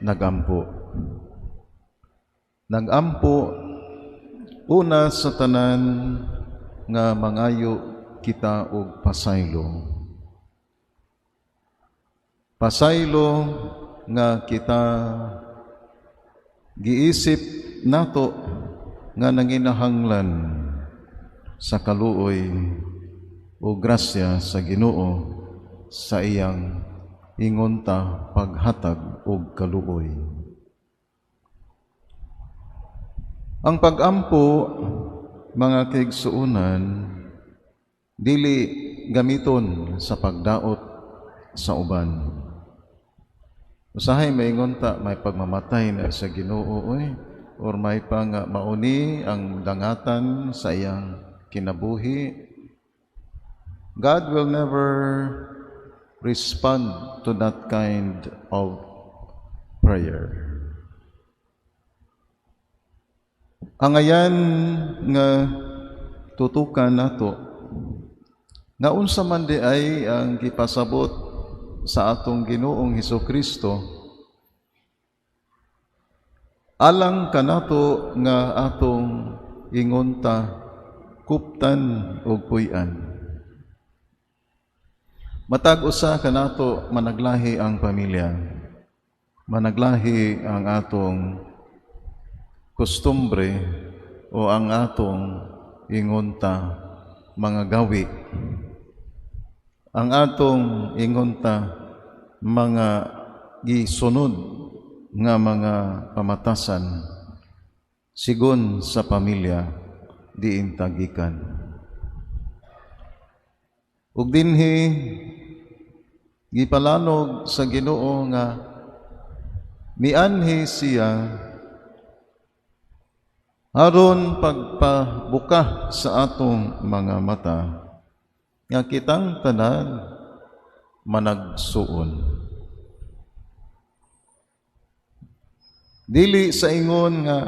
nagampo. Nagampo una sa tanan nga mangayo kita og pasaylo. Pasaylo nga kita giisip nato nga nanginahanglan sa kaluoy o grasya sa Ginoo sa iyang ingonta paghatag og kaluoy. Ang pagampo, mga kaigsuonan, dili gamiton sa pagdaot sa uban. Usahay maingon ta may pagmamatay na sa Ginoo oy, or may pa nga mauni ang dangatan sa iyang kinabuhi. God will never respond to that kind of prayer. Angayan nga tutukan nato nga unsa man di ay ang gipasabot sa atong Ginoong Hesukristo alang kanato nga atong ingonta kuptan og puy-an. Matag usa kanato managlahi ang pamilya, managlahi ang atong kostumbre o ang atong ingonta mga gawi, ang atong ingonta mga gisunod nga mga pamatasan sigon sa pamilya diin tagikan. Ug dinhi gipalanog sa Ginoo nga mianhi siya aron pagpabuka sa atong mga mata nga kitang tanan managsuon. Dili sa ingon nga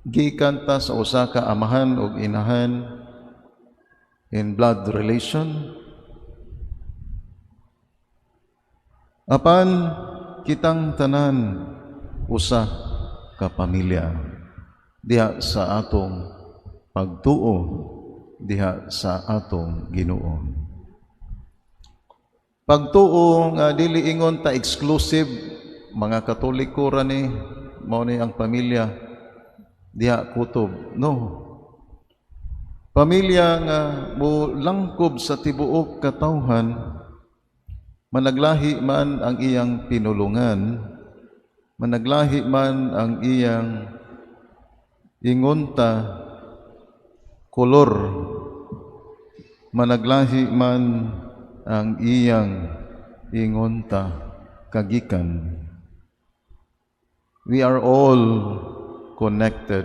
gikan ta sa usa ka amahan ug inahan in blood relation, apan kitang tanan usa ka pamilya diha sa atong pagtuo diha sa atong Ginoo. Pagtuo nga dili ingon ta exclusive mga Katoliko ra ni mao ni ang pamilya diha kutob. No. Pamilya nga molangkob sa tibuok katawhan, managlahi man ang iyang pinulungan, managlahi man ang iyang ingonta kolor, managlahi man ang iyang ingonta kagikan. We are all connected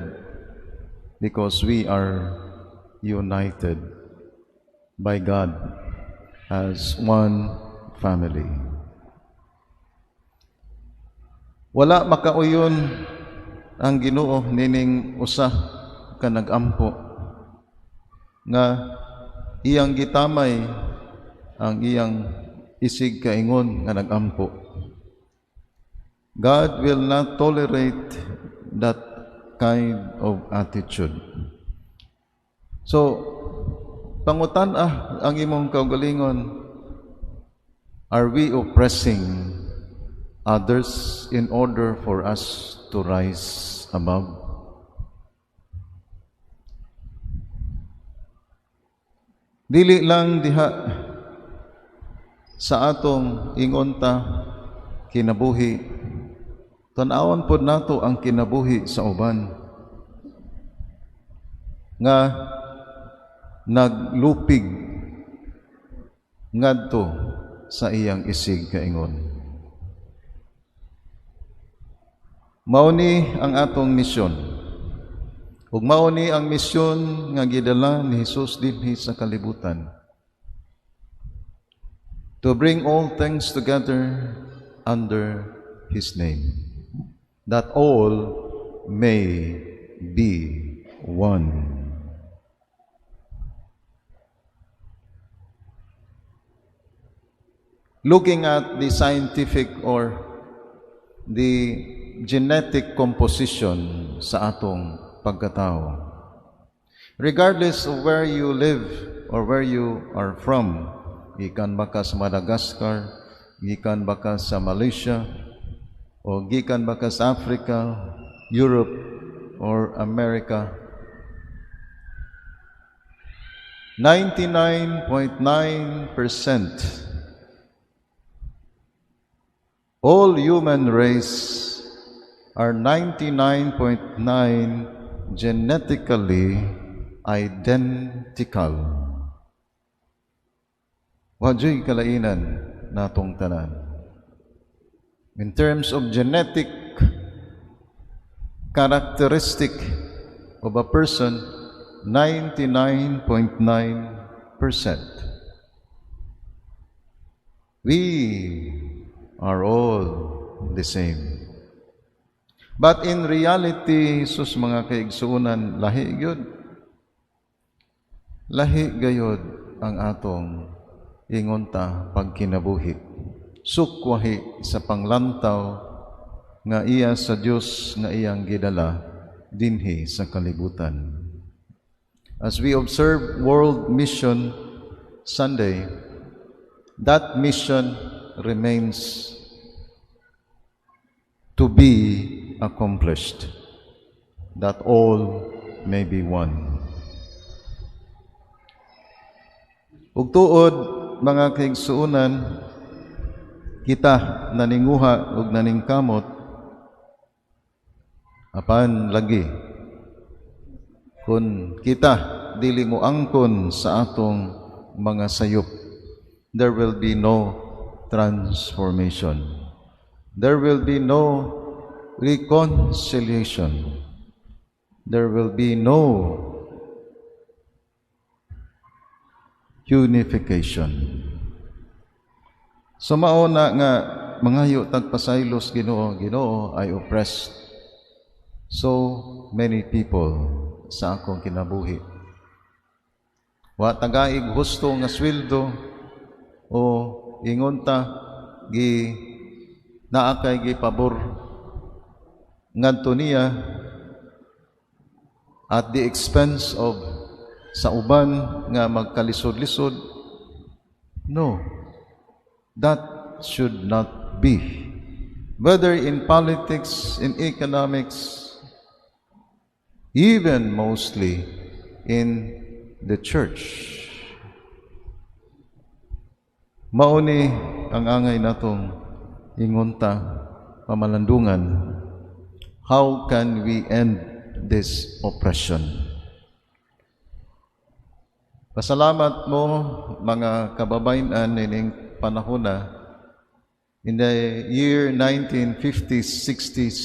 because we are united by God as one family. Wala makauyon ang Ginoo nining usa ka nagampo nga iyang gitamay ang iyang isig kaingon nga nagampo. God will not tolerate that kind of attitude. So, pangutan ang imong kaugalingon, are we oppressing others in order for us to rise above? Dili lang diha sa atong ingonta kinabuhi, tan-awon pod nato ang kinabuhi sa uban nga naglupig ngadto sa iyang isig kaingon. Mao ni ang atong misyon. Ug mao ni ang misyon nga gidala ni Hesus dinhi sa kalibutan. To bring all things together under His name, that all may be one. Looking at the scientific or the genetic composition sa atong pagkatao. Regardless of where you live or where you are from, gikan ba ka sa Madagascar, gikan ba ka sa Malaysia, o gikan ba ka sa Africa, Europe, or America, 99.9% all human race are 99.9 genetically identical. Wa juy kalainan natong tanan. In terms of genetic characteristic of a person, 99.9%. We are all the same. But in reality, sus, mga kaigsuonan, lahi gyud. Lahi gayod ang atong ingonta pagkinabuhi. Sukwahi sa panglantaw nga iya sa Dios nga iyang gidala dinhi sa kalibutan. As we observe World Mission Sunday, that mission remains to be accomplished, that all may be one. Ug tuod, mga kaigsuonan, kita naninguha ug naningkamot, apan lagi kung kita dili mo angkon sa atong mga sayop, there will be no transformation. There will be no reconciliation. There will be no unification. So mao na nga mangayo tag pasaylos, Ginoo, Ginoo, I oppressed so many people sa akong kinabuhi. Wa tagaig husto nga sweldo o ingon ta gi naa kay gi pabor ngadto niya at the expense of sa uban nga magkalisod-lisod. No, that should not be. Whether in politics, in economics, even mostly in the church. Mao ni ang angay natong ingonta pamalandungan. How can we end this oppression? Pasalamat mo, mga kababayan, ining panahon na in the year 1950s, 60s,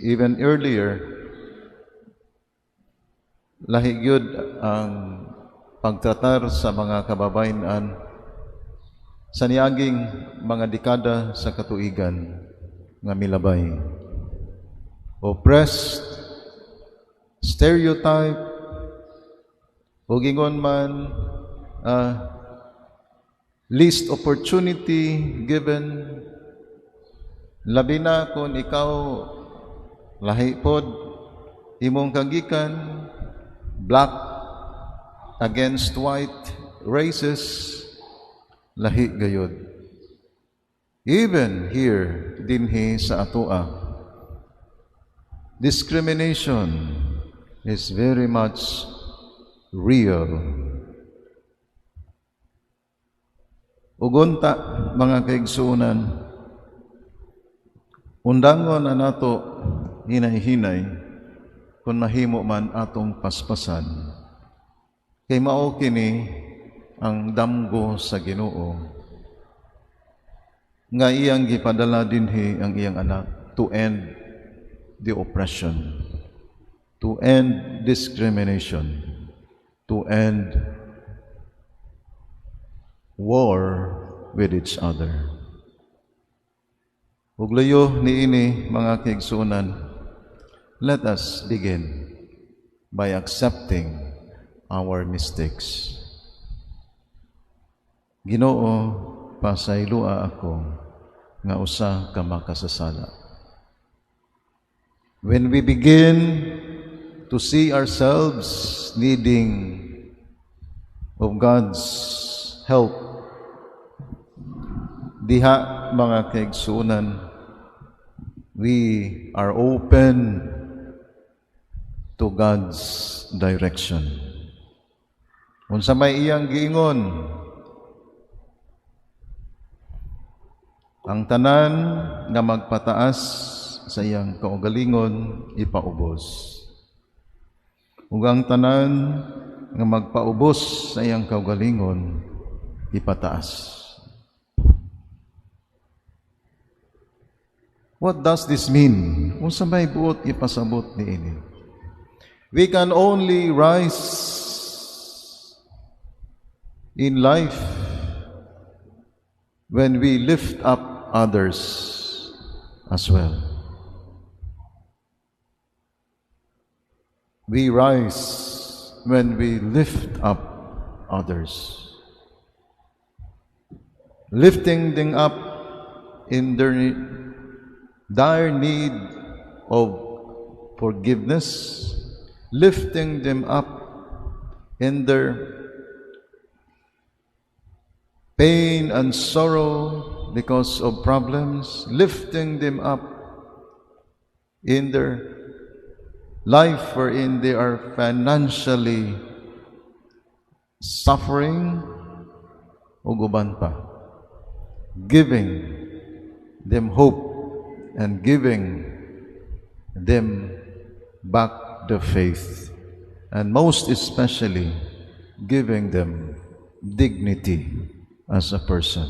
even earlier, lahi gyud ang pagtratar sa mga kababayan sa niaging mga dekada sa katuigan nga milabay. Oppressed, stereotype, ug ingon man least opportunity given, labi na kung ikaw lahi pod imong kagikan, black against white races, lahi gayod. Even here dinhi sa atoa, discrimination is very much real. Ug unta, mga kaigsuonan, undangon na nato hinay-hinay kung mahimo man atong paspasan. Kay mao kini ang damgo sa Ginoo nga iyang gipadala dinhi ang iyang anak to end the oppression, to end discrimination, to end war with each other. Ug luyo niini, mga kaigsuonan, let us begin by accepting our mistakes. Ginoo, pasayloa ako nga usa ka makasasala. When we begin to see ourselves needing of God's help, diha, mga kaigsunan, we are open to God's direction. Unsa may iyang giingon, ang tanan nga magpataas sa iyang kaugalingon ipaubos. Ug ang tanan nga magpaubos sa iyang kaugalingon ipataas. What does this mean? Unsa may buot ipasabot niini? We can only rise in life when we lift up others as well. We rise when we lift up others. Lifting them up in their dire need of forgiveness, lifting them up in their pain and sorrow because of problems, lifting them up in their life wherein they are financially suffering, ug uban pa. Giving them hope and giving them back the faith, and most especially giving them dignity as a person.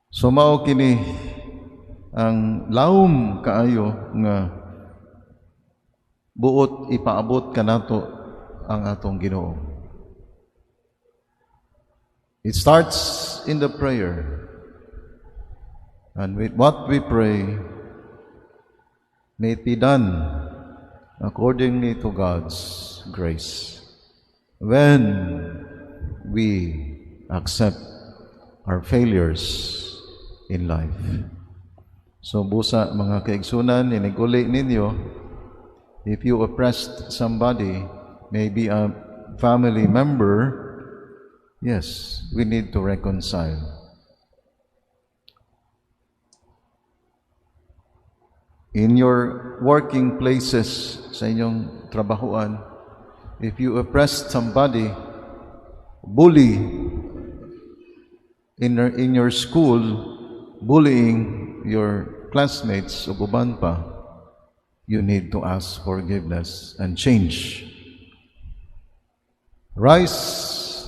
So mao kini ang lawom kaayo nga buot ipaabot kanato ang atong Ginoo. It starts in the prayer. And with what we pray, may it be done accordingly to God's grace. When we accept our failures in life. So busa, mga kaigsunan, inig-uli ninyo, if you oppressed somebody, maybe a family member, yes, we need to reconcile. In your working places, sa inyong trabahuan, if you oppressed somebody, bully in your school, bullying your classmates o uban pa, you need to ask forgiveness and change. Rise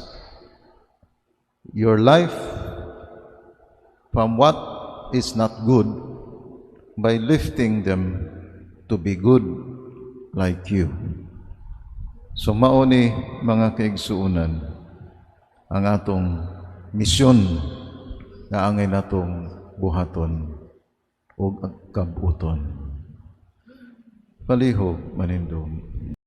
your life from what is not good by lifting them to be good like you. So mao ni, mga kaigsuonan, ang atong misyon nga angay natong buhaton ug kabuton. Palihog manindog.